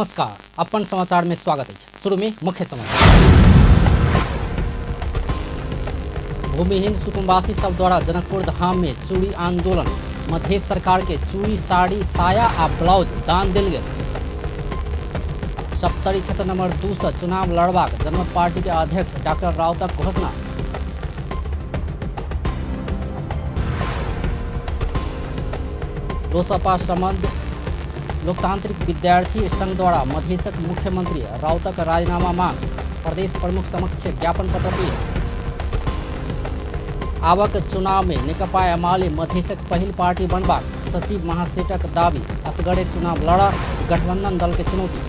नमस्कार, अपन समाचार में स्वागत अछि। शुरू में मुख्य समाचार। भूमिहीन सुकुम्बासी सब द्वारा जनकपुर धाम में चूड़ी आंदोलन। मधेश सरकार के चूड़ी, साड़ी, साया आ ब्लाउज दान देल गेल। सप्तरी क्षेत्र नंबर 2 से चुनाव लड़बाक जनमत पार्टी के अध्यक्ष डॉक्टर राउतक घोषणा। लोसपा संबंध लोकतांत्रिक विद्यार्थी संघ द्वारा मधेशक मुख्यमंत्री राउतक राजीनामा मांग। प्रदेश प्रमुख समक्ष ज्ञापन पत्र पेश। आवक चुनाव में नेकपा एमाले मधेशक पहिल पार्टी बनबाक सचिव महासेठक दावी। असगरे चुनाव लड़ गठबंधन दल के चुनौती।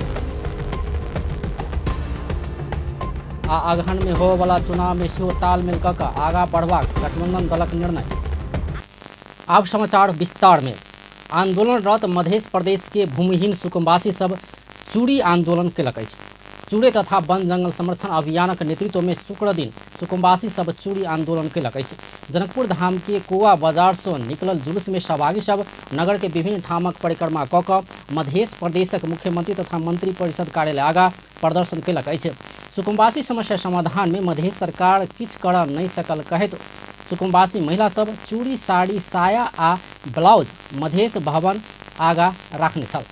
आ अगहन में होबयवला चुनाव में सेहो तालमेल क कऽ आगाँ बढ़बाक गठबंधन दलक निर्णय। आब समाचार विस्तार में। आंदोलनरत मध्य प्रदेश के भूमिहीन सुकुम्बासी सब चूड़ी आंदोलन केलक अछि। चूड़े तथा वन जंगल संरक्षण अभियानक नेतृत्व में शुक्र दिन सुकुम्बासी सब चूड़ी आंदोलन केलक अछि। जनकपुर धाम के कोआ बाजार से निकलल जुलूस में सहभागी सब नगर के विभिन्न ठामक परिक्रमा क कऽ मध्य प्रदेशक मुख्यमंत्री तथा मंत्री परिषद कार्यालय आगा प्रदर्शन केलक अछि। सुकुम्बासी समस्या समाधान में मधेश सरकार किछु करऽ नहि सकल कहैत सुकुम्बासी महिला सब चूड़ी, साड़ी, साया आ ब्लाउज मधेश भवन आगा राखने छल।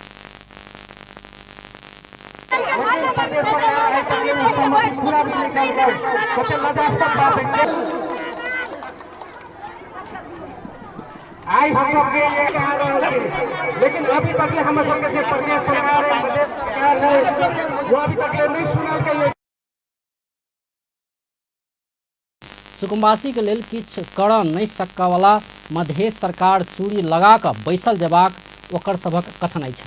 आइ हम सब के लेके आ रहल छी, लेकिन अभी तक ले हमर सबके जे प्रदेश सरकार है, प्रदेश सरकार है, वो अभी तक ले नहीं सुनल के। सुकुम्बासी के लेल किछु करऽ नहि सकऽवला मधेश सरकार चूड़ी लगा कऽ बैसल जेबाक ओकर सभक कथन अछि।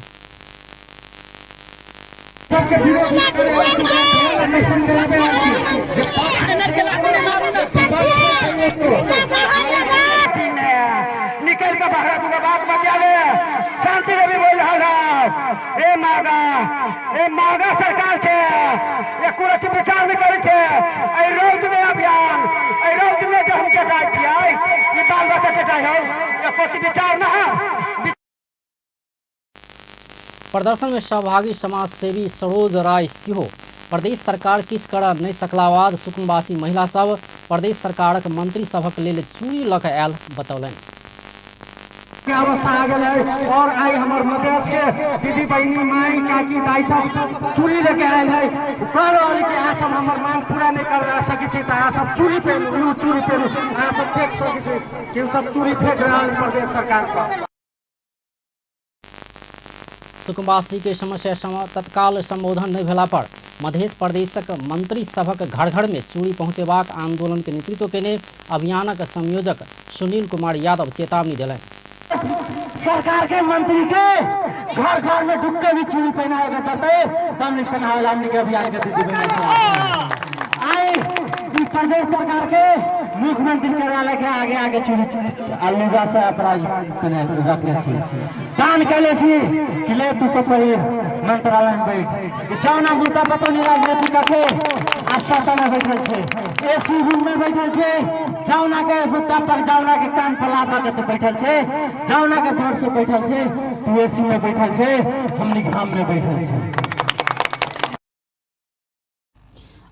निकल के बाहर दूगो बात बतियावे। शांति देवी बोल रहल है। ए मागा, ए मागा सरकार छे, एको रति विचार नहीं करे छे। एहि रौद में अभियान, एहि रौद में जे हम चटाइ छियै, ई बाल बच्चा चटाइ हौ, एको रति विचार न है। प्रदर्शन में सहभागी समाजसेवी सरोज राय सेहो प्रदेश सरकार किछु करऽ नहि सकला बाद सुकुम्बासी महिला सब प्रदेश सरकारक मंत्री सभक लेल चूड़ी लऽ कऽ आयल बतौलनि। के अवस्था आ गेल है और आइ हमर मधेश के दीदी बहिनी, माई, काकी, दाई सब चूड़ी लेके आयल है। कह रहल कि अहाँ सब हमर मांग पूरा नहीं कर सकै छी तऽ अहाँ सब चूड़ी पेनू, लू चूड़ी पेनू। अहाँ सब देख सकै छी कि ओ सब चूड़ी फेंक रहल प्रदेश सरकार पर। सुकुम्बासी के समस्या तत्काल संबोधन नहि भेला पर मध्य प्रदेशक मंत्री सभक घर घर में चूड़ी पहुंचेबाक आंदोलन के नेतृत्व केने अभियानक संयोजक सुनील कुमार यादव चेतावनी देलनि। सरकार के मंत्री के घर घर में ढुक के भी चूड़ी पहनावे के पड़तै, तब नहीं पहनावे ला हमनी के अभियान के दीदी बहिनी। आइ ई प्रदेश सरकार के मुख्यमंत्री कार्यालय के आगे आगे चूड़ी आ लुगा से अपराध रखने छी, दान कैले छी कि ले तू सब पहिर मंत्रालय में बैठ। जौना मुद्दा पतो नहीं राजनीति करके आस्था में बैठल छे, एसी रूम में बैठल छे, जौना के मुद्दा पर जौना के कान पर लात के तो बैठल छे, जौना के भोर से बैठल छे, तू एसी में बैठल छे, हमनी घाम में बैठल छे।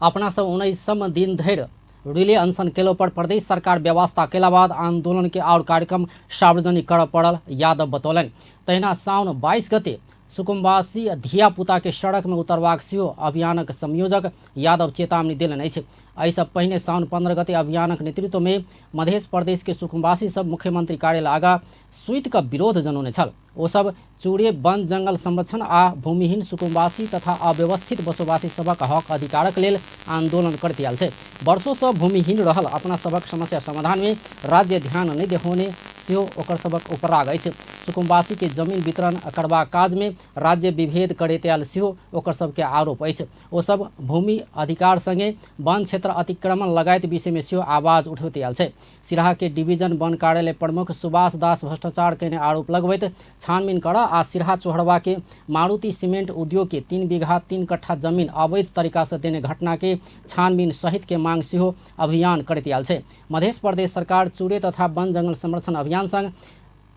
अपना सब 19 दिन धरि रिले अनशन केलो पर प्रदेश सरकार व्यवस्था केला बाद आंदोलन के और कार्यक्रम सार्वजनिक करऽ पड़ल यादव बतौलनि। तहिना साउन 22 गते सुकुम्बासी धियापुता के सड़क में उतरबाक सेहो अभियानक संयोजक यादव चेतावनी देलनि अछि। एहिसँ पहिने साउन 15 गते अभियानक नेतृत्व में मध्य प्रदेश के सुकुम्बासी सब मुख्यमंत्री कार्यालय आगा सुति कऽ विरोध जनौने छल। ओ सब चूड़े वन जंगल संरक्षण आ भूमिहीन सुकुम्बासी तथा अव्यवस्थित बसोबासी सभक हक अधिकारक लेल आंदोलन करैत आयल छै। वर्षों से भूमिहीन रहल अपना सभक समस्या समाधान में राज्य ध्यान नहि देहोने सेहो ओकर सभक उपराग अछि। सुकुम्बासी के जमीन वितरण करबाक काज में राज्य विभेद करैत आयल सेहो ओकर सबके आरोप अछि। ओ सब भूमि अधिकार संगे वन क्षेत्र अतिक्रमण लगायत विषय में सेहो आवाज उठबैत आयल छै। सिराहा के डिवीजन वन कार्यालय प्रमुख सुभाष दास भ्रष्टाचार केने आरोप लगबैत छानबीन कर आ सिराहा चोहरवा के मारुति सीमेंट उद्योग के 3 बीघा 3 कट्ठा जमीन अवैध तरीका से देने घटना के छानबीन सहित के मांग सेहो अभियान करैत आयल छै। मध्य प्रदेश सरकार चूड़े तथा वन जंगल संरक्षण अभियान संग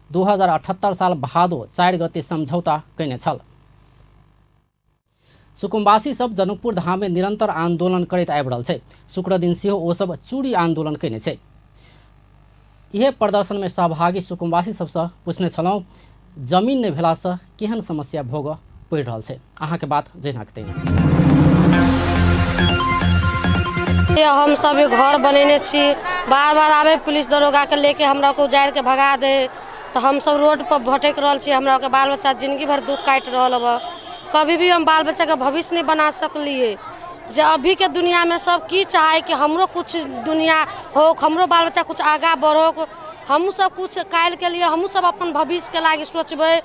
2078 साल भादो 4 गते समझौता केने छल। सुकुम्बासी सब जनकपुर धाम में निरंतर आंदोलन करैत आबि रहल छै। शुक्र दिन सेहो ओ सब चूड़ी आंदोलन कयने छै। इहे प्रदर्शन में सहभागी सुकुम्बासी सबसँ पूछने छलहुँ, जमीन नहि भेलासँ केहन समस्या भोगऽ पड़ि रहल छै। अहाँके बात जहिनाके तहिना। हम सब घर बनेने छी, बार बार आबे पुलिस दरोगा के लेके हमरा को उजाड़ि के भगा दे, तऽ हम सब रोड पर भटकि रहल छी। हमरा के बाल बच्चा जिंदगी भर दुख काटि रहल हब। कभी भी हम बाल बच्चा के भविष्य नहीं बना सकलिए। जे अभी के दुनिया में सब की चाहे कि हमरो कुछ दुनिया हो, हमरो बाल बच्चा कुछ आगा बढ़ो, हमहूँ सब कुछ काल्हि के लिए हमहूँ सब अपन भविष्य के लागी सोचबै,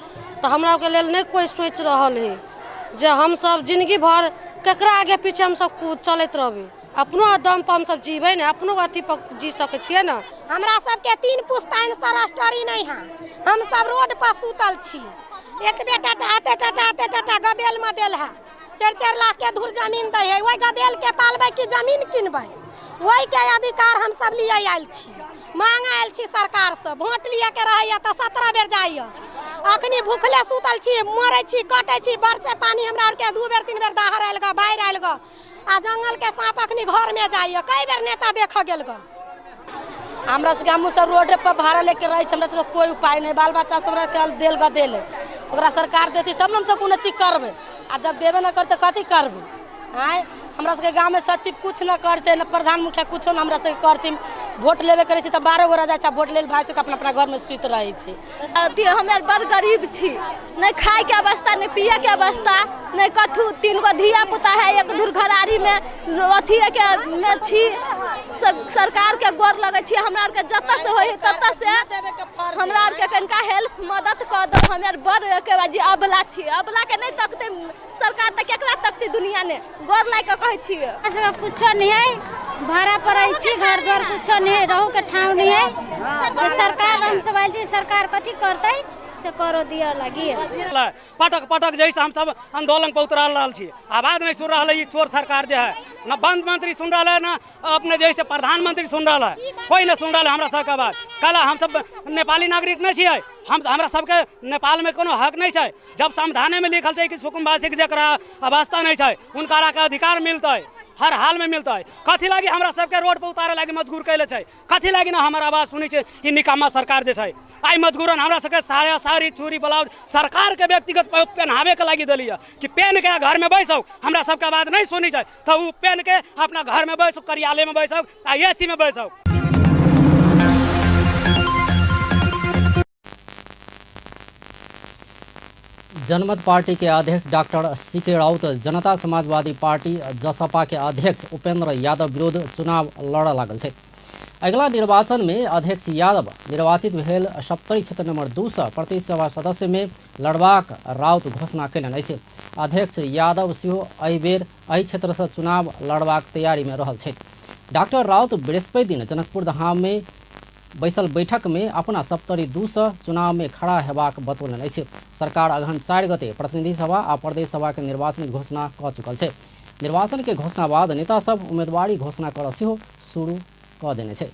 तऽ हमरा के लेल नहीं कोई सोचि रहल है। जे हम सब जिंदगी भर केकरा आगे पीछे हम सब चलैत रहबै, अपनो दम पर हम सब जीबै ने, अपनो अथी पर जी सकै छियै ने। हमरा सबके 3 पुश्तैन से रजिस्ट्री नहीं है, हम सब रोड पर सुतल छी। एतबे टाटा एते टाटा एते टाटा गदेल में देल है, 4-4 लाख के धूर जमीन दै है, वही गदेल के पालबै कि जमीन किनबै, वही के अधिकार हम सब लिए आयल छी, मांग आयल छी सरकार से। वोट लिए के रहैया तऽ 17 बेर जाइया, अखनी भूखले सुतल छी, मरै छी, कटै छी, बरसे पानी हमरा आरके 2 बेर 3 बेर दाहर आयल ग, बाढ़ि आयल ग, आ जंगल के सांप अखनी घर में जाइया, कई बेर नेता देख गेल ग। हमरा सबके हमहूँ सब रोडे पर भाड़ा लेके रहै छी, हमरा सबके कोई उपाय नहीं, बाल बच्चा सब के देल ग देल, ओकरा सरकार देती तब ने हमसब कोनो चीज करबै, आ जब देबे न करतै कथी करबै। आँय हमरा सबके गाँवमे सचिव कुछ न कर छै, न प्रधान मुखिया कुछो न हमरा सबके कर छै। वोट लेबे करै छै तऽ 12 गोरा जाइ छै, वोट लेल भाइ छै तऽ अपना अपना घरमे सुति रहै छै। अथी हम आर बड़ गरीब छी, नहि खायके अवस्था, नहि पियके अवस्था, नहि कथू। 3 गो धिया पुता है, एक धुर घरारीमे अथी के मे छी। सरकारके गोर लगै छी, हमरा आरके जतऽ से होइ ततऽ से हमरा आरके कनिका हेल्प मदद कऽ दो। हम आर बड़ के बाजी अबला छी, अबलाके नहि तकतै सरकार तऽ केकरा तकतै दुनिया ने, गोर लागि कऽ कहै छियै। हमरा सबके कुछो नहीं है, भाड़ा पर रहै छी, घर द्वार कुछो नहीं है, रहू के ठाव नहीं है। जे सरकार हम सब आयल छी, सरकार कथी करतै से करो दिअ लागी। पटक पटक जैसे हम सब आंदोलन पर उतरल रहल छी, आवाज नहीं सुन रहल है ई चोर सरकार जे है, न वन मंत्री सुन रहल है, न अपने जैसे प्रधानमंत्री सुन रहल है, कोई नहीं सुन रहल है हमरा सबके आवाज। कल हम सब नेपाली नागरिक नहीं छियै, हम हमरा सबके नेपाल में कोनो हक नहीं छै। जब संविधाने में लिखल छै कि सुकुम्बासी के जकरा अवस्था नहीं छै उनका के अधिकार मिलतै, हर हाल में मिलतै। कथी लागी हमरा सबके रोड पर उतारे लागी मजबूर कैले छै, कथी लागी ना हमर आवाज सुनै छै ई निकम्मा सरकार जे छै। आइ मजबूरन हमरा सबके साया साड़ी चूड़ी ब्लाउज सरकार के व्यक्तिगत पहनावे के लागी देली है कि पहन के घर में बैसौ, हमरा सबके आवाज नहीं सुनी छै तऽ उ पहन के अपना घर में बैसौ, कार्यालय में बैसौ आ ए सी में बैसौ। जनमत पार्टी के अध्यक्ष डॉक्टर सी.के. राउत जनता समाजवादी पार्टी जसपा के अध्यक्ष उपेंद्र यादव विरुद्ध चुनाव लड़ लागल छै। अगिला निर्वाचन में अध्यक्ष यादव निर्वाचित भेल सप्तरी क्षेत्र नंबर 2 से प्रदेश सभा सदस्य में लड़बाक राउत घोषणा कयलनि अछि। अध्यक्ष यादव सेहो एहि बेर एहि क्षेत्र से चुनाव लड़बाक तैयारी में रहल छथि। डॉक्टर राउत बृहस्पति दिन जनकपुर धाम में बैसल बैठक में अपना सप्तरी 2 से चुनाव में खड़ा हेबाक बतौलनि अछि। सरकार अगहन 4 गते प्रतिनिधि सभा आ प्रदेश सभा के निर्वाचन घोषणा कऽ चुकल छै। निर्वाचन के घोषणा बाद नेता सब उम्मीदवारी घोषणा करऽ सेहो शुरू कऽ देने छै।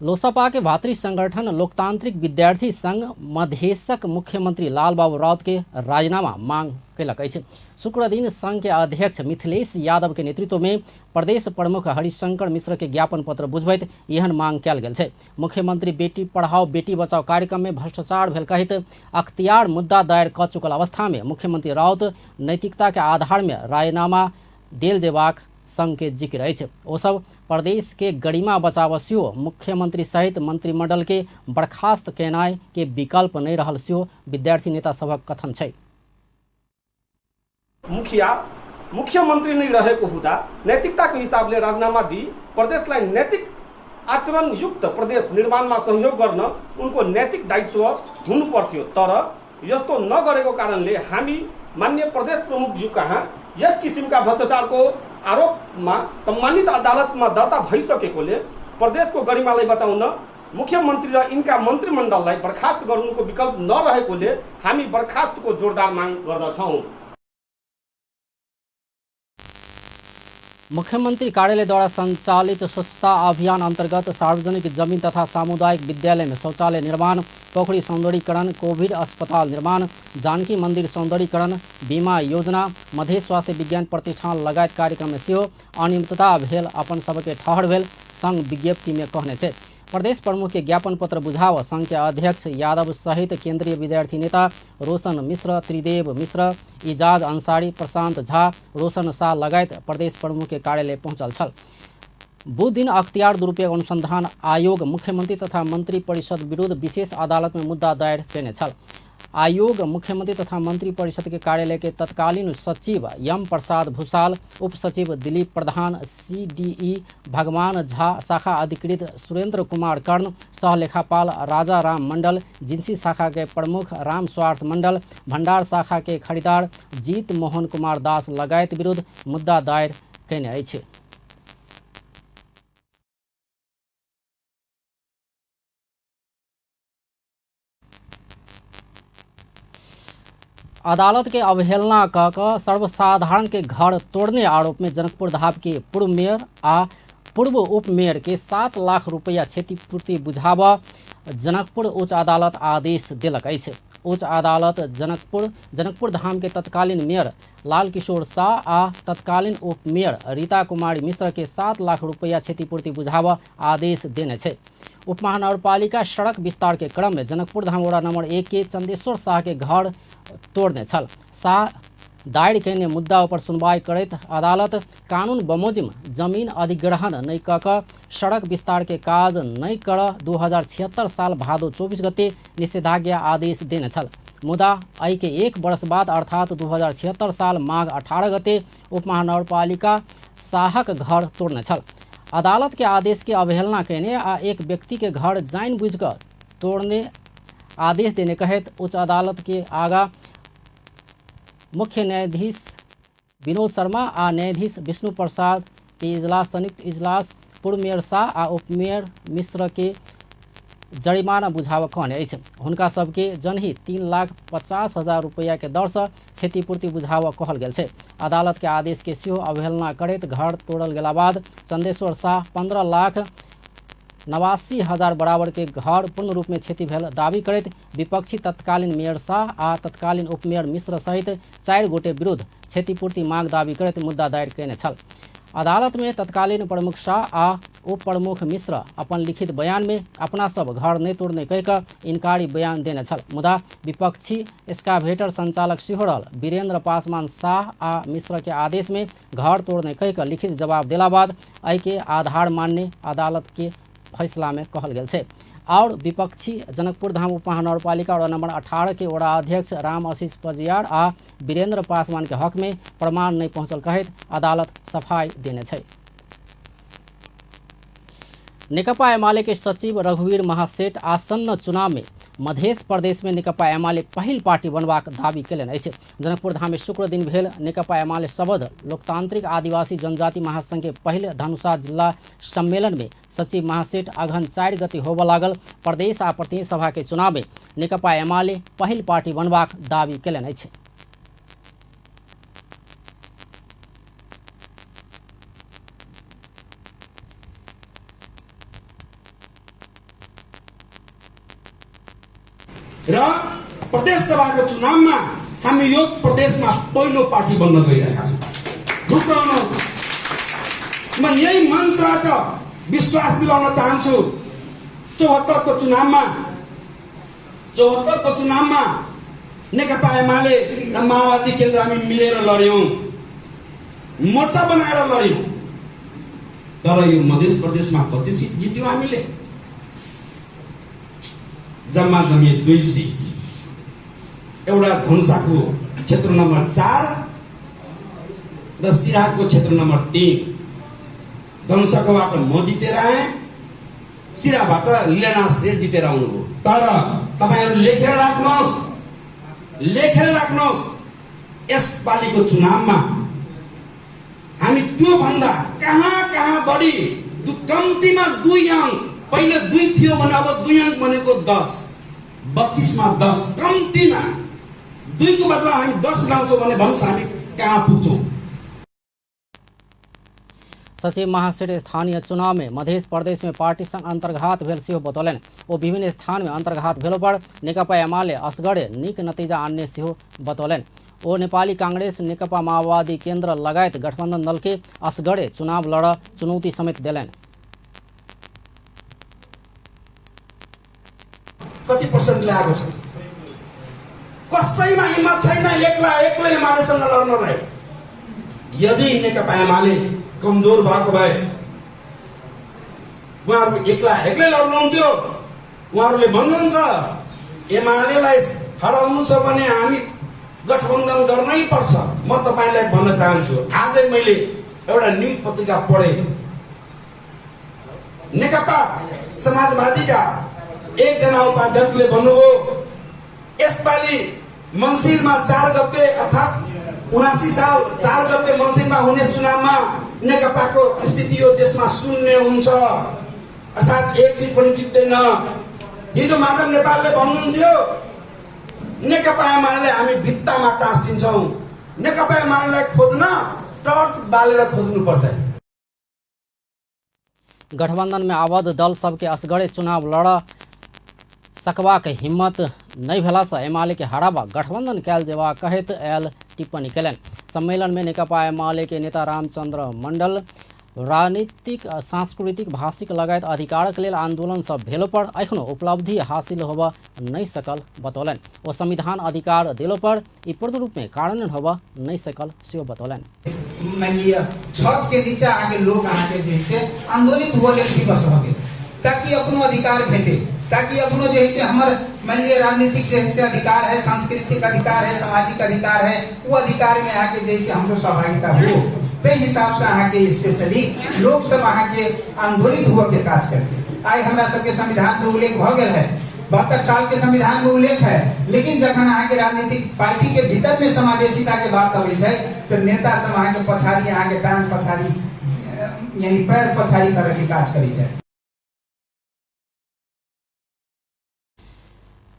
लोसपा के भातृ संगठन लोकतांत्रिक विद्यार्थी संघ मधेशक मुख्यमंत्री लालबाबू राउत के राजीनामा मांग कयलक अछि। शुक्रदिन संघ के अध्यक्ष मिथिलेश यादव के नेतृत्व में प्रदेश प्रमुख हरिशंकर मिश्र के ज्ञापन पत्र बुझबैत एहन मांग कयल गेल छै। मुख्यमंत्री बेटी पढ़ाओ बेटी बचाओ कार्यक्रम में भ्रष्टाचार भेल कहित अख्तियार मुद्दा दायर कऽ चुकल अवस्था में मुख्यमंत्री राउत नैतिकता के आधार में राजीनामा देल जेबाक संघ के जिक्र अछि। ओ सब प्रदेश के गरिमा बचाव सेहो मुख्यमंत्री सहित मंत्रिमंडल के बर्खास्त केनाइ के विकल्प नहीं रहल सेहो विद्यार्थी नेता सभक कथन छै। मुखिया मुख्यमन्त्री नै रहेको हुँदा नैतिकताको हिसाबले राजीनामा दिई प्रदेशलाई नैतिक आचरणयुक्त प्रदेश निर्माणमा सहयोग गर्न उनको नैतिक दायित्व हुनुपर्थ्यो, तर यस्तो नगरेको कारणले हामी मान्य प्रदेश प्रमुखज्यू कहाँ यस किसिमका भ्रष्टाचारको आरोपमा सम्मानित अदालतमा दर्ता भइसकेकोले प्रदेशको गरिमालाई बचाउन मुख्यमन्त्री र यिनका मन्त्रीमण्डललाई बर्खास्त गर्नुको विकल्प नरहेकोले हामी बर्खास्तको जोरदार माग गर्दछौँ। मुख्यमंत्री कार्यालय द्वारा संचालित स्वच्छता अभियान अंतर्गत सार्वजनिक जमीन तथा सामुदायिक विद्यालय में शौचालय निर्माण, पोखरी सौंदर्यीकरण, कोविड अस्पताल निर्माण, जानकी मंदिर सौंदर्यीकरण, बीमा योजना, मधेश स्वास्थ्य विज्ञान प्रतिष्ठान लगायत कार्यक्रम में सेहो अनियमितता भेल अपन सबके ठहर भेल संघ विज्ञप्ति में कहने छै। प्रदेश प्रमुख के ज्ञापन पत्र बुझाव संघ के अध्यक्ष यादव सहित केंद्रीय विद्यार्थी नेता रोशन मिश्र, त्रिदेव मिश्र, इजाज अंसारी, प्रशांत झा, रोशन शाह लगायत प्रदेश प्रमुख के कार्यालय पहुंचल छल। बुध दिन अख्तियार दुरुपयोग अनुसंधान आयोग मुख्यमंत्री तथा मंत्री परिषद विरुद्ध विशेष अदालत में मुद्दा दायर केने छल। आयोग मुख्यमंत्री तथा मंत्री परिषद के कार्यालय के तत्कालीन सचिव यम प्रसाद भूषाल, उप सचिव दिलीप प्रधान, सीडीई भगवान झा, शाखा अधिकृत सुरेंद्र कुमार कर्ण, सह लेखापाल राजा राम मंडल, जिंसी शाखा के प्रमुख राम स्वार्थ मंडल, भंडार शाखा के खरीदार जीत मोहन कुमार दास लगायत विरुद्ध मुद्दा दायर केने अछि। अदालत के अवहेलना क सर्वसाधारण के घर तोड़ने आरोप में जनकपुर धाम के पूर्व मेयर आ पूर्व उप मेयर के 7 लाख रुपया क्षतिपूर्ति बुझाब जनकपुर उच्च अदालत आदेश देलक अछि। उच्च अदालत जनकपुर धाम के तत्कालीन मेयर लाल किशोर शाह आ तत्कालीन उप मेयर रीता कुमारी मिश्र के 7 लाख रुपया क्षतिपूर्ति बुझाब आदेश देने छै। उप महानगरपालिका सड़क विस्तार के क्रम में जनकपुर धाम वडा नंबर 1 के चंदेश्वर शाह के घर तोड़ने छल। शाह दायर केने मुद्दा पर सुनवाई करैत अदालत कानून बमोजिम जमीन अधिग्रहण नहि क क सड़क विस्तार के काज नहि कर 2076 साल भादो 24 गते निषेधाज्ञा आदेश देने छल। मुदा एहि के 1 वर्ष बाद अर्थात 2076 साल माघ 18 गते उप महानगरपालिका शाहक घर तोड़ने छल। अदालत के आदेश के अवहेलना केने आ एक व्यक्ति के घर जानि बुझि कऽ तोड़ने आदेश देने कहैत उच्च अदालत के आगा मुख्य न्यायाधीश विनोद शर्मा आ न्यायाधीश विष्णु प्रसाद के इजलास संयुक्त इजलास पूर्व मेयर शाह आ उप मेयर मिश्र के जरिमाना बुझाव कहने अछि। हुनका सबके जनहित 3,50,000 रुपया के दर से क्षतिपूर्ति बुझाव कहल गेल छै। अदालत के आदेश के सेहो अवहेलना करैत घर तोड़ल गेला बाद चंदेश्वर शाह 15,89,000 बराबर के घर पूर्ण रूप में क्षति भेल दावी करैत विपक्षी तत्कालीन मेयर शाह आ तत्कालीन उपमेयर मिश्र सहित 4 गोटे विरुद्ध क्षतिपूर्ति मांग दावी करैत मुद्दा दायर केने छल। अदालत में तत्कालीन प्रमुख शाह आ उप प्रमुख मिश्र अपन लिखित बयान में अपना सब घर नहीं तोड़ने कह कऽ इनकारी बयान देने छल। मुदा विपक्षी एस्कावेटर संचालक सेहो रहल वीरेंद्र पासवान शाह आ मिश्र के आदेश में घर तोड़ने कह कऽ लिखित जवाब देला बाद एहि के आधार मानने अदालत के फैसला में कहल गेल छै। और विपक्षी जनकपुर धाम उप महानगरपालिका वडा नंबर 18 के वडा अध्यक्ष राम आशीष पजियार आ वीरेंद्र पासवान के हक में प्रमाण नहीं पहुंचल कहैत अदालत सफाई देने छै। नेकपा एमाले के सचिव रघुवीर महासेठ आसन्न चुनाव में मध्य प्रदेश में नेकपा एमाले पहिल पार्टी बनबाक दावी केलनि अछि। जनकपुर धाम में शुक्र दिन भेल नेकपा एमाले शबद लोकतांत्रिक आदिवासी जनजाति महासंघ के पहिल धनुषा जिला सम्मेलन में सचिव महासेठ अघन 4 गते होबय लागल प्रदेश आ प्रतिनिधि सभा के चुनाव में नेकपा एमाले पहिल पार्टी बनबाक दावी केलनि अछि। र प्रदेश सभाको चुनावमा हामी यो प्रदेशमा पहिलो पार्टी बन्न गइरहेका छौँ। ढुक्क हुनुहोस्। म यही मञ्चबाट विश्वास दिलाउन चाहन्छु, 74को चुनावमा नेकपा एमाले र माओवादी केन्द्र हामी मिलेर लड्यौँ, मोर्चा बनाएर लड्यौँ। तर यो मध्य प्रदेशमा कति सिट जित्यौँ हामीले? जम्मा जम्मी 2 सिट, एउटा धनुषाको क्षेत्र नम्बर 4 र सिराहाको क्षेत्र नम्बर 3। धनुषाकोबाट म जितेर आएँ, सिराहाबाट लीलानाथ श्रेष्ठ जितेर आउनुभयो। तर तपाईँहरू लेखेर राख्नुहोस्, यसपालिको चुनावमा हामी त्योभन्दा कहाँ कहाँ बढी, कम्तीमा 2 अङ्क, पहिले 2 थियो भने अब 2 अङ्क भनेको 10, 32मा 10, कम्तीमा 2 को बदला हामी 10 ल्याउँछौँ भने भन्नुहोस् हामी कहाँ पुग्छौँ। सचिव महासेठ स्थानीय चुनाव में मध्य प्रदेश में पार्टी संग अंतर्घात भेल सेहो बतौलनि। ओ विभिन्न स्थान में अंतर्घात भेलो पर नेकपा एमाले असगरे नीक नतीजा आनने सेहो बतौलनि। ओ नेपाली कांग्रेस, नेकपा माओवादी केंद्र लगायत गठबंधन दल के असगरे चुनाव लड़ चुनौती समेत देलनि। कति पर्सेन्ट ल्याएको छ? कसैमा हिम्मत छैन एक्ला एक्लै एमालेसँग लड्नलाई। यदि नेकपा एमाले कमजोर भएको भए उहाँहरू एक्ला एक्लै लड्नुहुन्थ्यो। उहाँहरूले भन्नुहुन्छ एमालेलाई हराउनु छ भने हामी गठबन्धन गर्नै पर्छ। म तपाईँलाई भन्न चाहन्छु, आजै मैले एउटा न्युज पत्रिका पढेँ, नेकपा समाजवादीका एकजना उपाध्यक्षले भन्नुभयो यसपालि मङ्सिरमा 4 गते अर्थात् 79 साल 4 गते मङ्सिरमा हुने चुनावमा नेकपाको स्थिति यो देशमा शून्य हुन्छ, अर्थात् एक सिट पनि जित्दैन। हिजो माधव नेपालले भन्नुहुन्थ्यो नेकपा एमाले हामी भित्तामा टाँस दिन्छौँ, नेकपा एमालेलाई खोज्न टर्च बालेर खोज्नुपर्छ। गठबंधन में आबद्ध दल सबके असगरे चुनाव लड़ सकबाक हिम्मत नहीं भेला से एमाले के हराबा गठबंधन कयल जेबाक कहैत आयल टिप्पणी कयलनि। सम्मेलन में नेकपा एमाले के नेता रामचंद्र मंडल राजनीतिक, सांस्कृतिक, भाषिक लगायत अधिकारक लेल आंदोलन सब भेलो पर एखनो उपलब्धि हासिल होबऽ नहीं सकल बतौलनि। ओ संविधान अधिकार देलो पर ई पूर्ण रूप में कार्यान्वयन होबऽ नहीं सकल सेहो बतौलनि। मान लिअ छत के नीचा अहाँके लोक अहाँके जे से आंदोलित हुअ लेल विवश भऽ गेल, ताकि अपनो अधिकार भेटे, ताकि अपनो जे है से हमर मान लिअ राजनीतिक जे है से अधिकार है, सांस्कृतिक अधिकार है, सामाजिक अधिकार है, वो अधिकार में अहाँके जे है से हमरो सहभागिता हो। ताहि हिसाब से अहाँके स्पेशली लोक सब अहाँके आंदोलित हुअ के काज करके आइ हमरा सबके संविधान में उल्लेख भऽ गेल है, 72 साल के संविधान में उल्लेख है, लेकिन जखन अहाँके राजनीतिक पार्टी के भीतर में समावेशिता के बात अबै छै तऽ नेता सब अहाँके पछाड़ी अहाँके टांग पछाड़ी यानी पैर पछाड़ी करै के काज करै छै।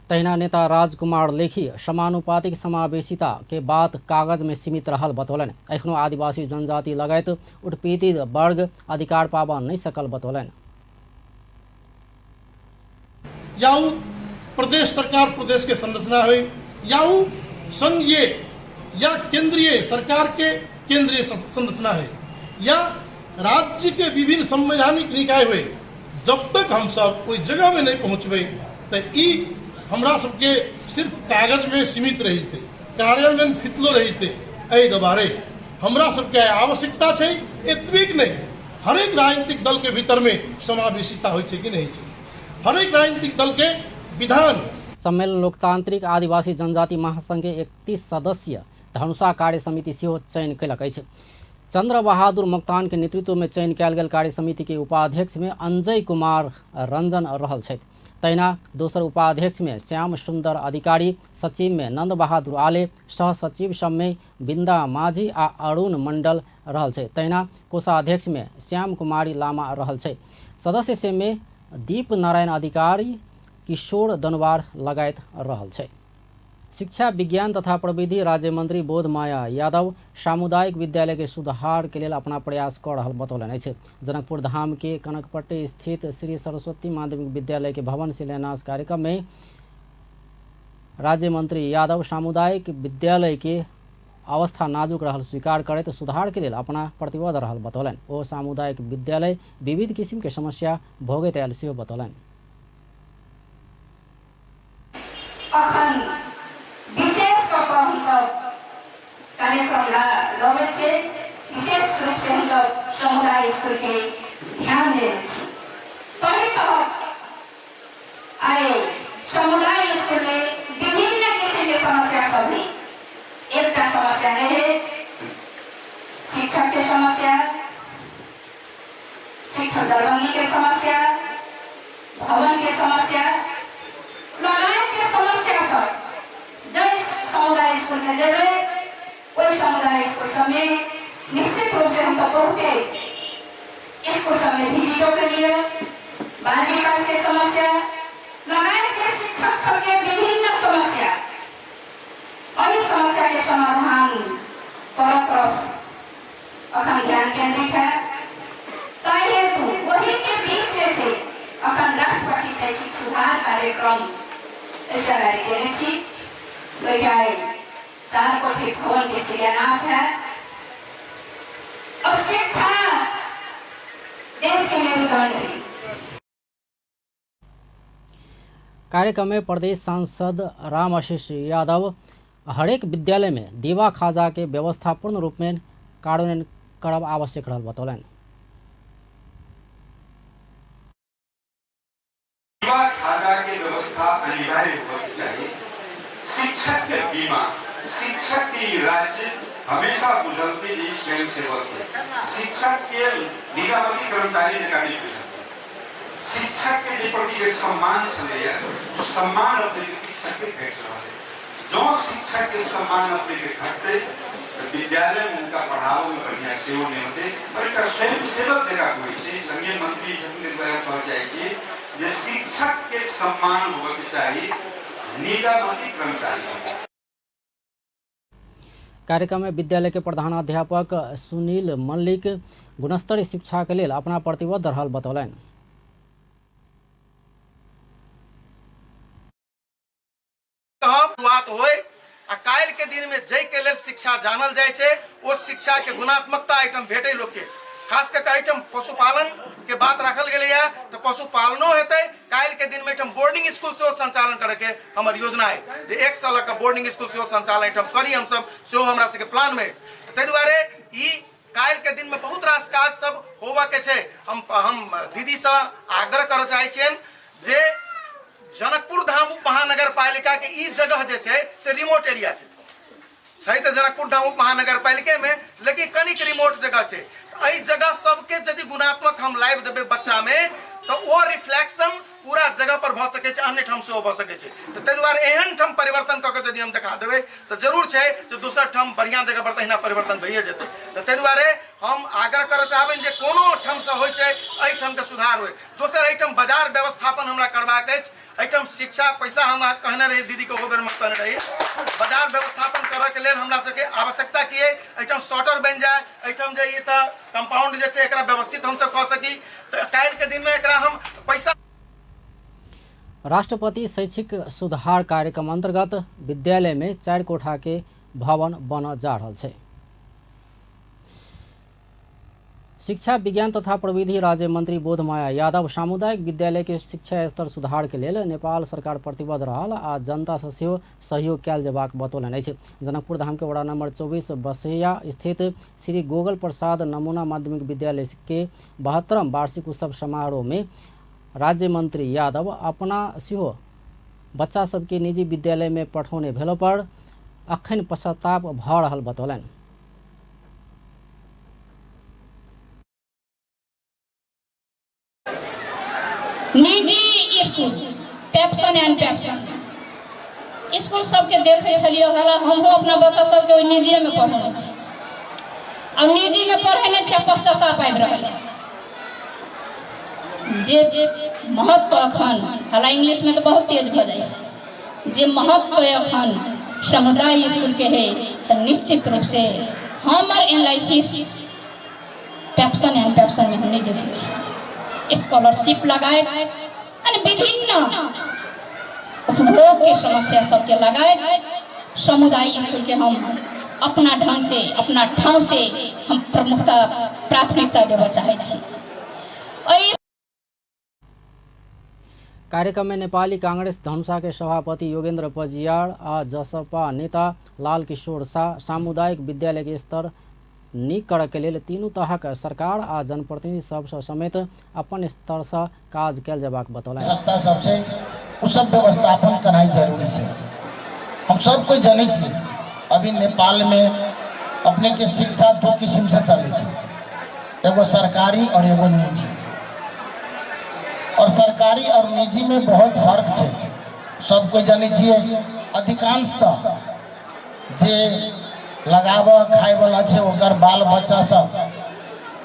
तहिना नेता राजकुमार लेखी समानुपातिक समावेशिता के बात कागज में सीमित रहल बतौलनि। एखनो आदिवासी जनजाति लगायत उत्पीड़ित वर्ग अधिकार पाबऽ नहीं सकल बतौलनि। या उ प्रदेश सरकार प्रदेश के संरचना हुई, या उ संघीय या केंद्रीय सरकार के केंद्रीय संरचना है, या राज्य के विभिन्न संवैधानिक निकाय हुए, जब तक हम सब कोई जगह में नहीं पहुँचबे तो ई हमरा सबके सिर्फ कागज में सीमित रही थे, कार्यान्वयन फितलो रही थे। एहि दुआरे हमरा सबके आवश्यकता छै एतबीक नहीं, हरेक राजनीतिक दल के भीतर में समावेशिता होइ छै कि नहीं छै, हरेक राजनीतिक दल के विधान। सम्मेलन लोकतांत्रिक आदिवासी जनजाति महासंघ के 31 सदस्य धनुषा कार्य समिति सेहो चयन कयलक अछि। चंद्र बहादुर मोक्तान के नेतृत्व में चयन कयल गेल कार्य समिति के उपाध्यक्ष में अंजय कुमार रंजन रहल छथि। तहिना दोसर उपाध्यक्ष में श्याम सुंदर अधिकारी, सचिव में नंद बहादुर आले, सह सचिव सब में बिंदा माझी आ अरुण मंडल रहल छै। तहिना कोषाध्यक्ष में श्याम कुमारी लामा रहल छै। सदस्य से में दीप नारायण अधिकारी, किशोर दनवार लगायत रहल छै। शिक्षा विज्ञान तथा प्रविधि राज्य मंत्री बोध माया यादव सामुदायिक विद्यालय के सुधार के लेल अपना प्रयास कर रहल बतौलनि अछि। जनकपुर धाम के कनकपट्टी स्थित श्री सरस्वती माध्यमिक विद्यालय के भवन शिलान्यास कार्यक्रम में राज्य मंत्री यादव सामुदायिक विद्यालय के अवस्था नाजुक रहल स्वीकार करैत सुधार के लेल अपना प्रतिबद्ध रहल बतौलनि। ओ सामुदायिक विद्यालय विविध किसिम के समस्या भोगैत आयल सेहो बतौलनि। अखन विशेष कऽ कऽ हमसब कार्यक्रम लबै छै, विशेष रूप से हमसब समुदाय स्कूल के ध्यान देने छी। पहिल तऽ आइ समुदाय स्कूल में विभिन्न किसिम के समस्या सब है, एकटा समस्या नहीं है, शिक्षक के समस्या, शिक्षक दरबंदी के समस्या, भवन के समस्या लगायत के समस्या सब जै समुदाय स्कूल में जेबै ओहि समुदाय स्कूल सबमे निश्चित रूप से हम तो बहुते स्कूल सबमे भिजिटो के लिए बाल विकास के समस्या लगायत के शिक्षक सबके विभिन्न समस्या, एहि समस्या के समाधान करऽ तरफ अखन ध्यान केंद्रित है। अखन राष्ट्रपति शैक्षिक सुधार कार्यक्रम एहिसँ अगाडि देने छी। ओहिके आइ 4 कोठी भवनके शिलान्यास है। अब शिक्षा देशके मेरुदण्ड है। कार्यक्रम में प्रदेश सांसद राम आशीष यादव हरेक विद्यालय में दीवा खाजा के व्यवस्था पूर्ण रूप में कार्यान्वयन करब आवश्यक रहल बतौलनि। दीवा खाजा के व्यवस्था अनिवार्य होना चाहिए। शिक्षक के बीमा, शिक्षक के राज्य हमेशा बुझलते जे स्वयं सेवक है, शिक्षक के निजामती कर्मचारी जकाँ नहीं बुझलते। शिक्षक के जे प्रति जे सम्मान छलैया, सम्मान अपने के शिक्षक के घटि रहल है। जँ शिक्षक के सम्मान अपने के घटते तो विद्यालय में उनका पढ़ाओ में बढ़िया सेहो नहीं होते और एक स्वयं सेवक जकाँ होइ छै। संघीय मंत्री छथिन द्वारा कहल जाइ छै जे शिक्षक के सम्मान होबऽ के चाही निजामती कर्मचारी। कार्यक्रम में विद्यालय के प्रधानाध्यापक सुनील मल्लिक गुणस्तरीय शिक्षा के लेल अपना प्रतिबद्ध रहल बतौलनि। शुरुआत होय आ काल्हि के दिन में जै के लेल शिक्षा जानल जाइ छै, ओ शिक्षा के गुणात्मकता एहिठाम भेटै लोक के। खास कऽ के एहिठाम पशुपालन के बात राखल गेलैया तऽ पशुपालनो हेतै। काल्हि के दिन में एहिठाम बोर्डिंग स्कूल सेहो संचालन करे के हमर योजना है जे 1 साल के बोर्डिंग स्कूल सेहो संचालन एहिठाम करी हमसब, सेहो हमरा सबके प्लान में। ताहि दुआरे ई काल्हि के दिन में बहुत रास काज सब होबऽ के छै। हम दीदी से आग्रह करऽ चाहै छियनि जे जनकपुर धाम उप महानगर पालिका के ई जगह जे छै से रिमोट एरिया छै, छै तऽ जनकपुर धाम उप महानगर पालिके में, लेकिन कनिक रिमोट जगह छै। एहि जगह सबके यदि गुणात्मक हम लाइव देबै बच्चा में तऽ ओ रिफ्लेक्शन पूरा जगह पर भऽ सकै छै, अन्य ठाम सेहो भऽ सकै छै। तऽ ताहि दुआरे एहन ठाम परिवर्तन कऽ के यदि हम देखा देबै तऽ जरूर छै जे दोसर ठाम बढ़िआँ जगह पर तहिना परिवर्तन भइए जेतै। तऽ ताहि दुआरे हम आग्रह करऽ चाहबनि जे कोनो ठामसँ होइ छै एहिठामके सुधार होइ। दोसर एहिठाम बाजार व्यवस्थापन हमरा करबाक अछि। एहिठाम शिक्षा पैसा हम कहने रही दीदी के, ओहो बेरमे कहने रही बाजार व्यवस्थापन करऽके लेल हमरा सबके आवश्यकता की अइ। एहिठाम शटर बनि जाय, एहिठाम जे ई तऽ कंपाउंड जे छै एकरा व्यवस्थित हमसब कऽ सकी। तऽ काल्हिके दिनमे एकरा हम पैसा। राष्ट्रपति शैक्षिक सुधार कार्यक्रम अंतर्गत विद्यालय में 4 कोठा के भवन बनऽ जा रहल छै। शिक्षा विज्ञान तथा प्रविधि राज्य मंत्री बोधमाया यादव सामुदायिक विद्यालय के शिक्षा स्तर सुधार के लेल नेपाल सरकार प्रतिबद्ध रहल आ जनता से सेहो सहयोग कयल जेबाक बतौलनि अछि। जनकपुर धाम के वड़ा नंबर 24 बसैया स्थित श्री गोगल प्रसाद नमूना माध्यमिक विद्यालय के 72वां वार्षिक उत्सव समारोह में राज्य मंत्री यादव अपना सेहो बच्चा सबके निजी विद्यालय में पठौने भेलो पर अखन पश्चाताप भऽ रहल बतौलनि। निजी school pepsin and pepsin school सबके देखै छलियै, हला हमहूँ अपना बच्चा सबके ओहि निजीएमे पढ़ेने छी। आ निजीमे पढ़ेने छी आ पश्चाताप आबि रहल है जे महत्व अखन, हला इंग्लिशमे तऽ बहुत तेज भऽ जाइ, जे महत्व अखन समुदाय स्कूलके है तऽ निश्चित रूपसँ हमर एनालिसिस पेप्सन एंड पेप्सन में हम नहीं देखै छी। स्कॉलरशिप लगाए यानी विभिन्न उपभोग के समस्या सबके लगाए समुदाय स्कूल के हम अपना ढंग से अपना ठाव से हम प्रमुखता प्राथमिकता देबऽ चाहै छी। कार्यक्रम में नेपाली कांग्रेस धनुषा के सभापति योगेंद्र पजियार आ जसपा नेता लाल किशोर शाह सामुदायिक विद्यालय के स्तर नीक करऽ के लेल तीनू तहक सरकार आ जनप्रतिनिधि सब समेत अपन स्तर से काज कयल जेबाक बतौलनि। सत्ता सब छै ओ सब व्यवस्थापन करनाइ जरूरी छै। हम सब कोइ जनै छी अभी नेपाल में अपने के शिक्षा दू किस्म से चलै छै, एगो सरकारी और एगो निजी। और सरकारी और निजी में बहुत फर्क छै, सब कोइ जनै छियै। अधिकांशतः जे लगाबऽ खायवला छै ओकर बाल बच्चा सब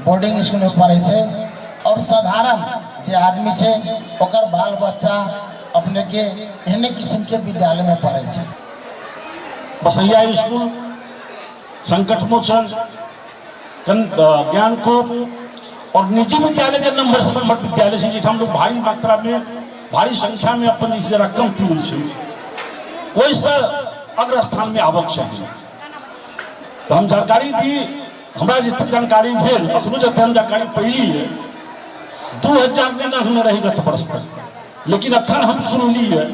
बोर्डिंग स्कूलमे पढ़ै छै और साधारण जे आदमी छै ओकर बाल बच्चा अपनेके एहने किस्मके विद्यालयमे पढ़ै छै। बसैया स्कूल, संकट मोचन, ज्ञानकूप और निजी विद्यालय जे नम्बर से नम्बर विद्यालय छै, जाहिठाम लोग भारी मात्रा में भारी संख्या में अपन जे छै रकम तिरै छै, ओहिसँ अग्र स्थान में आबक चाही। तऽ हम जानकारी दी, हमरा जते जानकारी भेल, अखनो जते हम जानकारी पढ़ली है, 2000 में रही गत वर्ष तक, लेकिन अखन हम सुनली है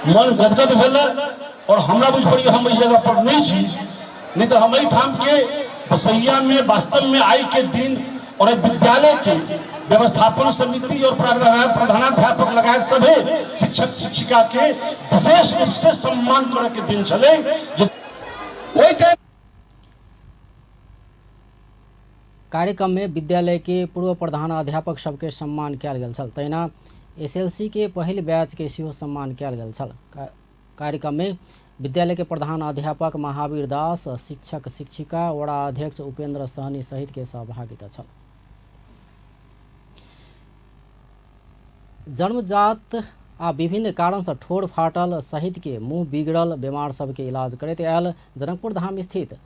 मन गदगद भेल और हमरा बुझ पड़ी हम एहि जगह पर नहीं छी, नहीं तो हम एहिठाम के बसैया में वास्तव में आई के दिन और विद्यालय के व्यवस्थापन समिति और प्रधानाध्यापक लगायत सभे शिक्षक शिक्षिका के विशेष रूप से सम्मान करे के दिन छलै। जे कार्यक्रम में विद्यालय के पूर्व प्रधानाध्यापक सबके सम्मान कयल गेल छल। तहिना एसएलसी के पहिल बैच के सेहो सम्मान कयल गेल छल। कार्यक्रम में विद्यालय के प्रधान अध्यापक महावीर दास, शिक्षक शिक्षिका, वड़ा अध्यक्ष उपेंद्र सहनी सहित के सहभागिता छल। जन्मजात आ विभिन्न कारण से ठोर फाटल सहित के मुंह बिगड़ल बीमार सबके इलाज करैत आयल जनकपुर धाम स्थित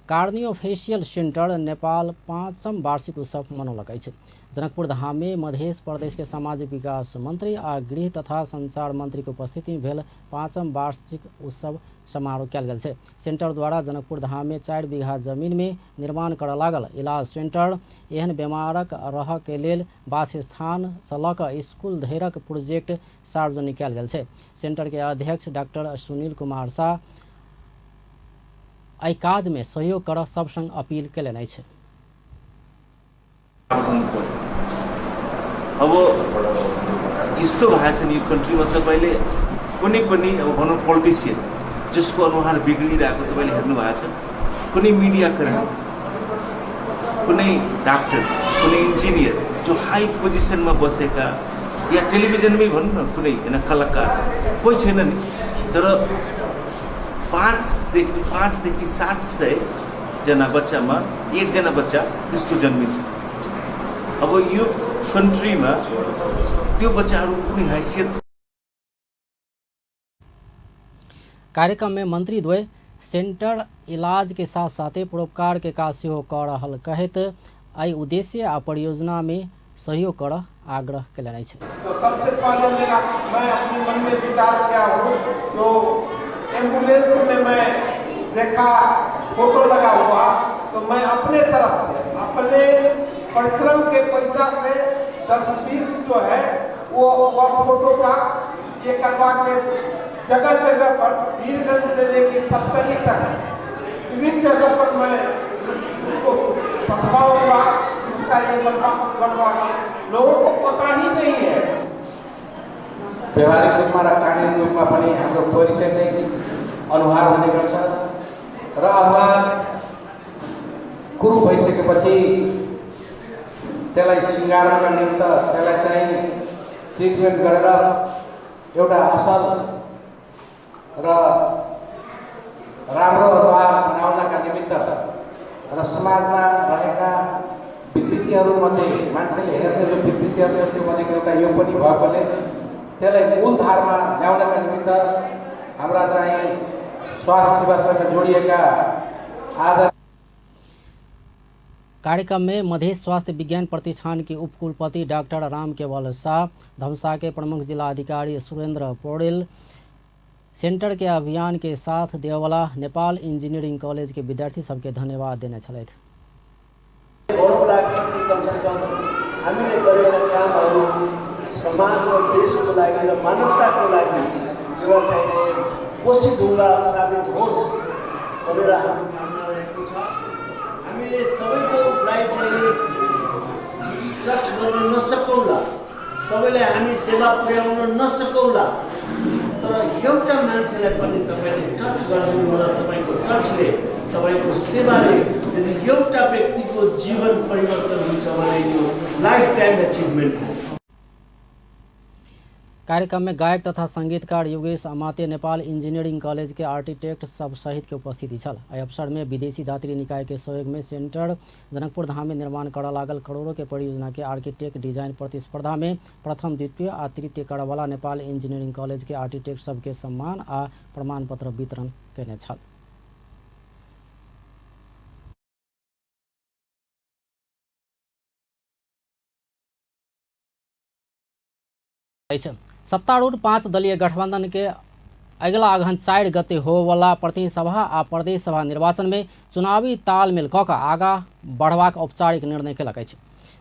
कार्नियोफेशियल सेंटर नेपाल 5म वार्षिक उत्सव मनौलक अछि। जनकपुर धाम में मध्य प्रदेश के सामाजिक विकास मंत्री आ गृह तथा संचार मंत्री के उपस्थिति में भेल 5म वार्षिक उत्सव समारोह कयल गेल छै। सेंटर द्वारा जनकपुर धाम में 4 बीघा जमीन में निर्माण करऽ लागल इलाज सेंटर एहन बीमारक रहऽ के लेल वासस्थान सँ लऽ कऽ स्कूल धरिक प्रोजेक्ट सार्वजनिक कयल गेल छै। सेंटर के अध्यक्ष डॉक्टर सुनील कुमार शाह एहि काज में सहयोग करऽ सब संग अपील केलनि अछि। अब यस्तो भएको छ नि यो कन्ट्रीमा, तपाईँले कुनै पनि अब भनौँ पोलिटिसियन जसको अनुहार बिग्रिरहेको तपाईँले हेर्नु भएको छ, कुनै मिडियाकर्मी, कुनै डाक्टर, कुनै इन्जिनियर जो हाई पोजिसनमा बसेका या टेलिभिजनमै भनौँ न कुनै होइन कलाकार कोही छैन नि। तर 5देखि 700 जना बच्चामा एकजना बच्चा त्यस्तो जन्मिन्छ। अब यो कन्ट्रीमा त्यो बच्चाहरू कुनै हैसियत। कार्यक्रम में मंत्री द्वय सेंटर इलाज के साथ साथे परोपकार के काज सेहो कऽ रहल कहैत एहि उद्देश्य आ परियोजना में सहयोग करऽ आग्रह केलनि अछि। तो सबसे पहले मैं अपने मन में विचार किया हूँ, जो एम्बुलेंस में मैं देखा फोटो लगा हुआ, तो मैं अपने तरफ से अपने परिश्रम के पैसा से 10-20 जो है वो फोटो का ये करवा के जगह जगह पर वीरगंज से लेके सप्तरी तक विभिन्न जगह पर मैं उसको छपवाऊंगा, उसका ये बनवा के लोगों को पता ही नहीं है। व्यवहारिक रूपमा र कानुनी रूपमा पनि हाम्रो परिचय नै अनुहार हुने गर्छ र अनुहार कुरूप भइसकेपछि त्यसलाई सिँगार्नका निम्ति त्यसलाई चाहिँ ट्रिटमेन्ट गरेर एउटा असल र राम्रो अनुहार बनाउनका निमित्त र समाजमा रहेका विकृतिहरूमध्ये मान्छेले हेर्ने जो विकृतिहरू छ त्यो भनेको एउटा यो पनि भएकोले त्यसलाई मूलधारमा ल्याउनका निमित्त हाम्रा चाहिँ स्वास्थ्य सेवासँग जोडिएका आज कार्यक्रम में मध्य स्वास्थ्य विज्ञान प्रतिष्ठान के उपकुलपति डॉक्टर राम केवल शाह, धमसा के प्रमुख जिला अधिकारी सुरेंद्र पौडेल, सेंटर के अभियान के साथ देववाला नेपाल इंजीनियरिंग कॉलेज के विद्यार्थी सबके धन्यवाद देने छलथि। गौरव लाग्छ कि कमसेकम हामीले गरेका कामहरू समाज र देशको लागि र मानवताको लागि एउटा चाहिँ कोशी ढुङ्गा साबित होस् भनेर हाम्रो कामना रहेको छ। हामीले सबैको लागि चाहिँ टच गर्न नसकौँला, सबैलाई हामी सेवा पुर्याउन नसकौँला, तर एउटा मान्छेलाई पनि तपाईँले टच गरिदिनु होला। तपाईँको टचले, तपाईँको सेवाले यदि एउटा व्यक्तिको जीवन परिवर्तन हुन्छ भने यो लाइफ टाइम एचिभमेन्ट हो। कार्यक्रम में गायक तथा संगीतकार योगेश अमात्य, नेपाल इंजीनियरिंग कॉलेज के आर्किटेक्ट सब सहित के उपस्थिति छल। एहि अवसर में विदेशी दात्री निकाय के सहयोग में सेंटर जनकपुर धाम में निर्माण करऽ लागल करोड़ों के परियोजना के आर्किटेक्ट डिजाइन प्रतिस्पर्धा में प्रथम, द्वितीय आ तृतीय करऽवला नेपाल इंजीनियरिंग कॉलेज के आर्किटेक्ट सबके सम्मान आ प्रमाण पत्र वितरण केने छल। अछि। सत्तारूढ़ 5 दलीय गठबंधन के अगिला अगहन 4 गते होवला प्रतिनिधि सभा आ प्रदेश सभा निर्वाचन में चुनावी तालमेल कऽ आगा बढ़बाक औपचारिक निर्णय केलक अछि।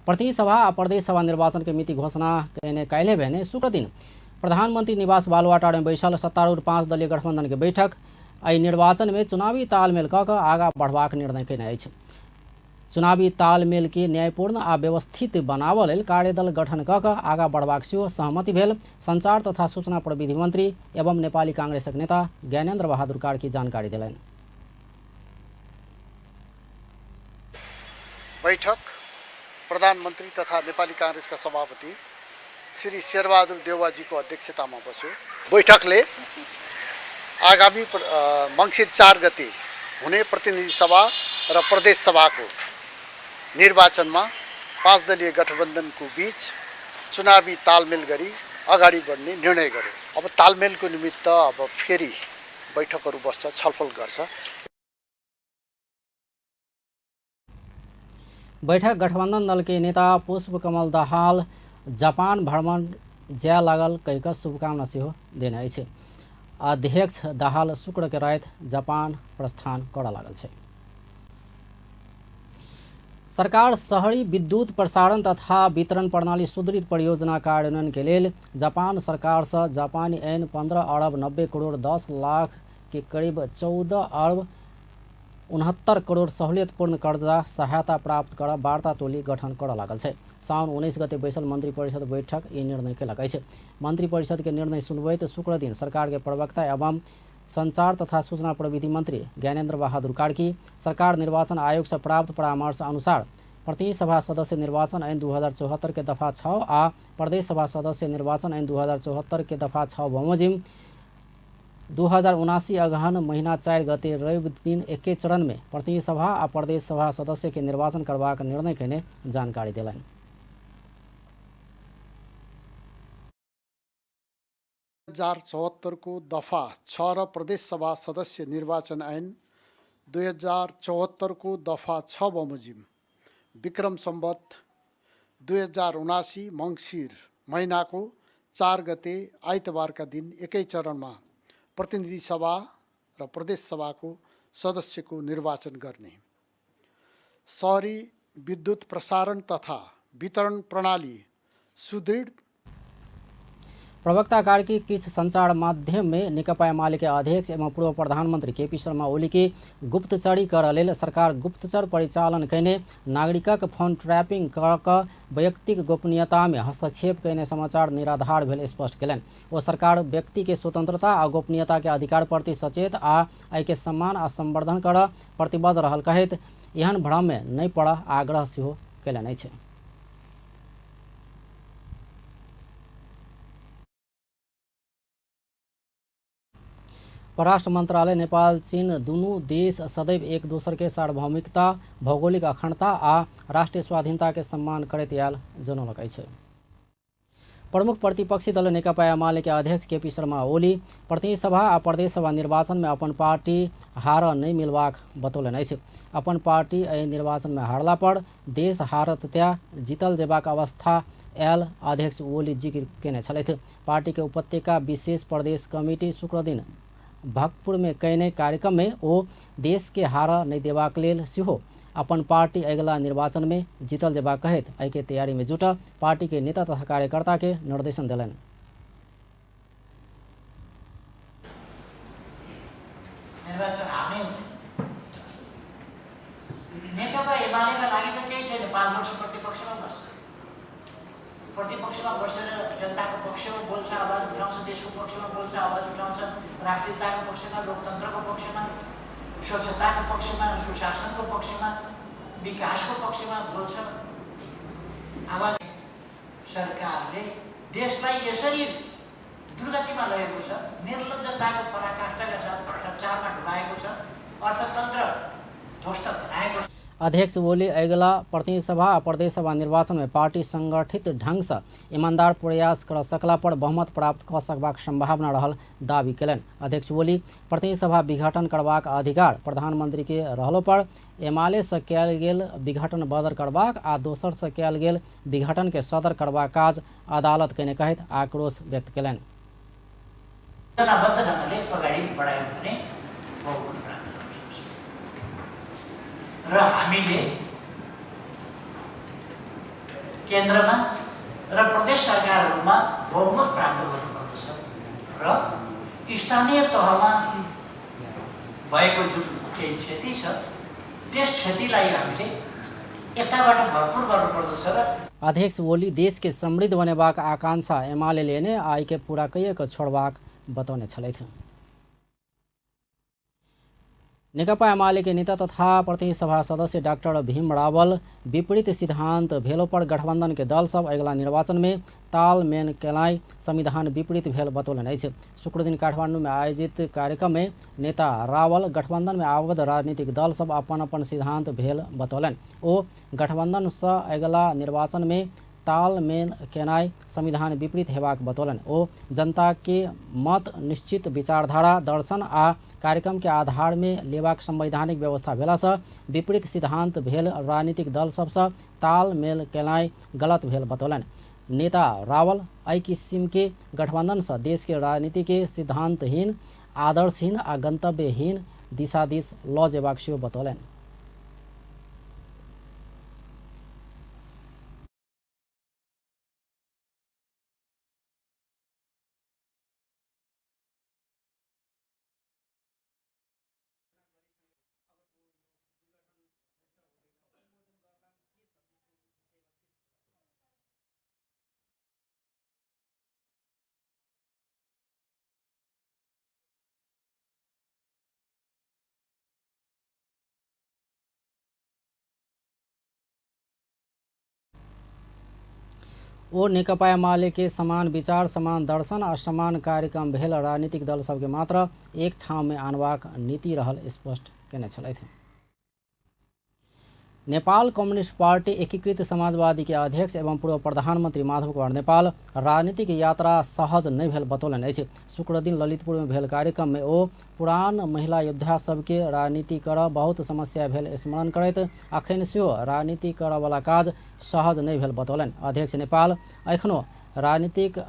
प्रतिनिधि सभा आ प्रदेश सभा निर्वाचन के मिति घोषणा कयने काल्हि भेने शुक्र दिन प्रधानमंत्री निवास बालुवाटार में बैसल सत्तारूढ़ 5 दलीय गठबंधन के बैठक एहि निर्वाचन में चुनावी तालमेल कऽ आगा बढ़बाक निर्णय कयने अछि। चुनावी तालमेल के न्यायपूर्ण आ व्यवस्थित बनाबऽ लेल कार्यदल गठन कऽ आगा बढ़बाक सेहो सहमति भेल संचार तथा सूचना प्रविधि मंत्री एवं नेपाली कांग्रेसक नेता ज्ञानेन्द्र बहादुर कार्की जानकारी देलनि। बैठक प्रधानमन्त्री तथा नेपाली कांग्रेसका सभापति श्री शेरबहादुर देउवाजीको अध्यक्षतामा बस्यो। बैठकले आगामी मङ्सिर 4 गते हुने प्रतिनिधि सभा र प्रदेश सभाको निर्वाचनमा 5 दलीय गठबन्धनको बीच चुनावी तालमेल गरी अगाडि बढ्ने निर्णय गर्यो। अब तालमेलको निमित्त अब फेरि बैठकहरू बस्छ, छलफल गर्छ। बैठक गठबन्धन दल के नेता पुष्पकमल दाहाल जापान भ्रमण जाय लागल कहि कऽ शुभकामना सेहो देने अछि। अध्यक्ष दाहाल शुक्र के राति जापान प्रस्थान करऽ लागल छै। सरकार शहरी विद्युत प्रसारण तथा वितरण प्रणाली सुदृढ़ परियोजना कार्यान्वयन के लेल जापान सरकार से जापानी एन 15 अरब 90 करोड़ 10 लाख के करीब 14 अरब 69 करोड़ सहूलियतपूर्ण कर्जा सहायता प्राप्त कर वार्ता टोली गठन करऽ लागल छै। साउन 19 गते बैसल मंत्रिपरिषद बैठक ई निर्णय केलक अछि। मंत्रिपरिषद के निर्णय सुनबैत शुक्र दिन सरकार के प्रवक्ता एवं संचार तथा सूचना प्रविधि मंत्री ज्ञानेन्द्र बहादुर कार्की सरकार निर्वाचन आयोग से प्राप्त परामर्श अनुसार प्रतिनिधि सभा सदस्य निर्वाचन ऐन 2074 के दफा 6 आ प्रदेश सभा सदस्य निर्वाचन ऐन 2074 के दफा 6 बमोजिम 2079 अगहन महीना 4 गते रवि दिन एके चरण में प्रतिनिधि सभा आ प्रदेश सभा सदस्य के निर्वाचन करबाक निर्णय कयने जानकारी देलनि। 2074 को दफा 6 र प्रदेश सभा सदस्य निर्वाचन ऐन 2074 को दफा 6 बमोजिम विक्रम सम्वत 2079 मङ्सिर महिनाको 4 गते आइतबारका दिन एकै चरणमा प्रतिनिधि सभा र प्रदेश सभाको सदस्यको निर्वाचन गर्ने। शहरी विद्युत प्रसारण तथा वितरण प्रणाली सुदृढ। प्रवक्ता कार्की किछु संचार माध्यम में नेकपा एमाले के अध्यक्ष एवं पूर्व प्रधानमंत्री केपी शर्मा ओली के गुप्तचरी करऽ लेल सरकार गुप्तचर परिचालन कयने नागरिकक फोन ट्रैपिंग कऽ वैयक्तिक गोपनीयता में हस्तक्षेप कयने समाचार निराधार भेल स्पष्ट केलनि। ओ सरकार व्यक्ति के स्वतंत्रता आ गोपनीयता के अधिकार प्रति सचेत आ एहिके सम्मान आ संवर्धन करऽ प्रतिबद्ध रहल कहैत एहन भ्रम में नहि पड़ऽ आग्रह सेहो केलनि अछि। परराष्ट्र मंत्रालय नेपाल चीन दुनू देश सदैव एक दोसर के सार्वभौमिकता, भौगोलिक अखंडता आ राष्ट्रीय स्वाधीनता के सम्मान करैत आयल जनौलक अछि। प्रमुख प्रतिपक्षी दल नेकपा एमाले के अध्यक्ष केपी शर्मा ओली प्रतिनिधि सभा आ प्रदेश सभा निर्वाचन में अपन पार्टी हार नहि मिलबाक बतौलनि अछि। अपन पार्टी एहि निर्वाचन में हारला पर देश हारत त्या जीतल जेबाक अवस्था आयल अध्यक्ष ओली जिक्र केने छलथि। पार्टी के उपत्यका विशेष प्रदेश कमिटी शुक्र दिन भक्तपुर में कयने कार्यक्रम में ओ देश के हार नहि देबाक लेल सेहो अपन पार्टी अगिला निर्वाचन में जीतल जेबाक कहैत एहिके तैयारी में जुटऽ पार्टी के नेता तथा कार्यकर्ता के निर्देशन देलनि। निर्वाचन हार्नै हुन्छ। नेकपा एमालेका लागि त केही छैन, 5 वर्ष प्रतिपक्षमा बस्छ, प्रतिपक्षमा बसेर जनताको पक्षमा बोल्छ, आवाज उठाउँछ, देशको पक्षमा बोल्छ, आवाज उठाउँछ, राष्ट्रियताको पक्षमा, लोकतन्त्रको पक्षमा, स्वच्छताको पक्षमा, सुशासनको पक्षमा, विकासको पक्षमा बोल्छ। आवाज सरकारले देशलाई यसरी दुर्गतिमा लगेको छ, निर्लज्जताको पराकाष्ठाका साथ भ्रष्टाचारमा डुबाएको छ, अर्थतन्त्र ध्वस्त बनाएको छ। अध्यक्ष ओली अगिला प्रतिनिधि सभा आ प्रदेश सभा निर्वाचन में पार्टी संगठित ढंग से ईमानदार प्रयास कर सकला पर बहुमत प्राप्त क सकबाक संभावना रहल दावी केलनि। अध्यक्ष ओली प्रतिनिधि सभा विघटन करबाक अधिकार प्रधानमंत्री के रहलो पर एमाले से कयल गेल विघटन बदर करबाक आ दोसर से कयल गेल विघटन के सदर करबाक काज अदालत केने कहैत आक्रोश व्यक्त केलनि। योजनाबद्ध ढङ्गले अगाडि बढायौँ भने बहुमत प्राप्त गर्न सक्छ र हामीले केन्द्रमा र प्रदेश सरकारहरूमा बहुमत प्राप्त गर्नुपर्दछ र स्थानीय तहमा भएको जुन केही क्षति छ त्यस क्षतिलाई हामीले यताबाट भरपुर गर्नुपर्दछ र अध्यक्ष ओली देश के समृद्ध बनेबाक आकांक्षा एमाले लेने आइ के पूरा कइए छोड़बाक बतौने छलथि। नेकपा एमाले के नेता तथा प्रतिनिधि सभा सदस्य डाक्टर भीम रावल विपरीत सिद्धांत भेलो पर गठबंधन के दल सब अगिला निर्वाचन में तालमेल केनाइ संविधान विपरीत भेल बतौलनि अछि। शुक्रदिन काठमांडू में आयोजित कार्यक्रम में नेता रावल गठबंधन में आबद्ध राजनीतिक दल सब अपन अपन सिद्धांत भेल बतौलनि। ओ गठबंधन से अगिला निर्वाचन में तालमेल केनाइ संविधान विपरीत हेबाक बतौलनि। ओ जनता के मत निश्चित विचारधारा दर्शन आ कार्यक्रम के आधार में लेबाक संवैधानिक व्यवस्था भेला से विपरीत सिद्धांत भेल राजनीतिक दल सबसँ तालमेल केनाइ गलत भेल बतौलनि। नेता रावल एहि किसिम के गठबंधन से देश के राजनीति के सिद्धांतहीन आदर्शहीन आ गंतव्यहीन दिशा दिस लऽ जेबाक सेहो बतौलनि। ओ नेकपा एमाले के समान विचार समान दर्शन आ समान कार्यक्रम भेल राजनीतिक दल सबके मात्र एक ठाम में आनबाक नीति रहल स्पष्ट केने छलथि। नेपाल कम्युनिस्ट पार्टी एकीकृत समाजवादी के अध्यक्ष एवं पूर्व प्रधानमंत्री माधव कुमार नेपाल राजनीतिक यात्रा सहज नहीं भेल बतौलनि अछि। शुक्रदिन ललितपुर में भेल कार्यक्रम में ओ पुरान महिला योद्धा सबके राजनीति कर बहुत समस्या भेल स्मरण करैत अखन सेहो राजनीति करऽ वाला काज सहज नहीं भेल बतौलनि। अध्यक्ष नेपाल एखनो राजनीतिक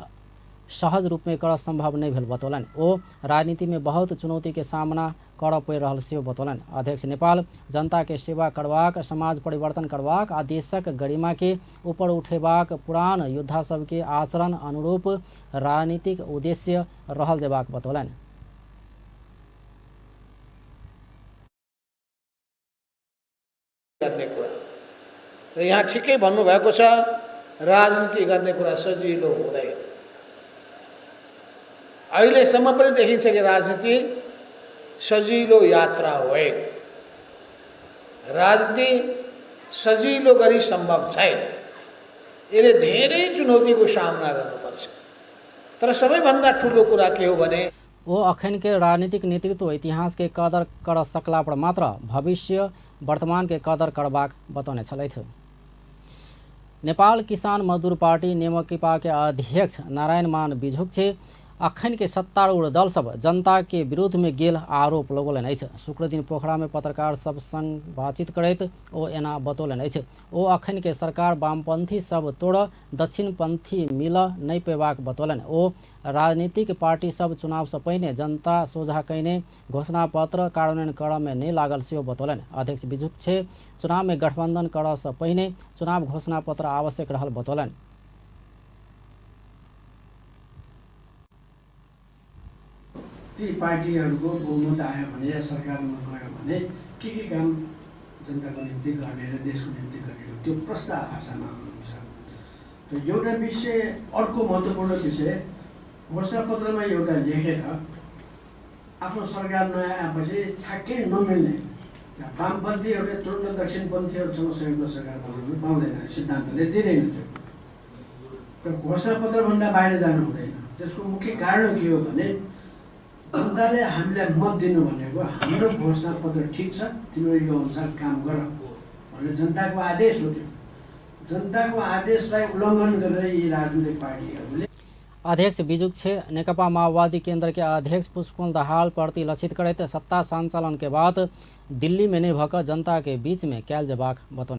सहज रूप में कर संभव नहीं भेल बतौलनि। ओ राजनीति में बहुत चुनौती के सामना करऽ पड़ि रहल सेहो बतौलनि। अध्यक्ष नेपाल जनता के सेवा करबाक समाज परिवर्तन करबाक आ देशक गरिमा के ऊपर उठेबाक पुरान योद्धा सबके आचरण अनुरूप राजनीतिक उद्देश्य रहल जेबाक बतौलनि। गर्ने कुरा र यहाँ ठिकै भन्नुभएको छ, राजनीति गर्ने कुरा सजिलो हुँदैन। अहिलेसम्म पनि देखिन्छ कि राजनीति सजिलो यात्रा होइन, राजनीति सजिलो गरी सम्भव छैन, यसले धेरै चुनौतीको सामना गर्नुपर्छ। तर सबैभन्दा ठुलो कुरा के हो भने ओ अखन के राजनीतिक नेतृत्व इतिहास के कदर कर सकला पर मात्र भविष्य वर्तमान के कदर करबाक बतौने छलथि। नेपाल किसान मजदूर पार्टी नेमकिपा के अध्यक्ष नारायण मान बिझुक अखन के सत्तारूढ़ दल सब जनता के विरुद्ध में गेल आरोप लगौलनि अछि। शुक्रदिन पोखरा में पत्रकार सब संग बातचीत करैत ओ एना बतौलनि अछि। ओ अखन के सरकार वामपंथी सब तोड़ दक्षिणपंथी मिल नहीं पेबाक बतौलनि। ओ राजनीतिक पार्टी सब चुनाव से पहिने जनता सोझा कयने घोषणा पत्र कार्यान्वयन करऽ में नहीं लागल सेहो बतौलनि। अध्यक्ष बिझुक चुनाव में गठबंधन करऽ से पहिने चुनाव घोषणा पत्र आवश्यक रहल बतौलनि। ती पार्टीहरूको बहुमत आयो भने या सरकारमा गयो भने के काम जनताको निम्ति गर्ने र देशको निम्ति गर्ने हो त्यो प्रश्न भाषामा आउनुहुन्छ। र एउटा विषय, अर्को महत्त्वपूर्ण विषय, घोषणापत्रमा एउटा लेखेर आफ्नो सरकार नयाँ आएपछि ठ्याक्कै नमिल्ने वामपन्थीहरूले तुरन्त दक्षिणपन्थीहरूसँग संयुक्त सरकार बनाउनु पाउँदैन, सिद्धान्तले दिँदैन त्यो। र घोषणापत्रभन्दा बाहिर जानु हुँदैन। त्यसको मुख्य कारण के हो भने जनताले हामीलाई मत दिनु भनेको हाम्रो घोषणापत्र ठिक छ, तिम्रो यो अनुसार काम गर भनेर जनताको आदेश हो। त्यो जनताको आदेशलाई उल्लङ्घन गरेर यी राजनीतिक पार्टीहरूले अध्यक्ष बीजुक नेकपा माओवादी केंद्र के अध्यक्ष पुष्पकमल दाहाल प्रति लक्षित करैत सत्ता संचालन के बाद दिल्ली में नहीं भक जनता के बीच में कैल जबाक बतौने।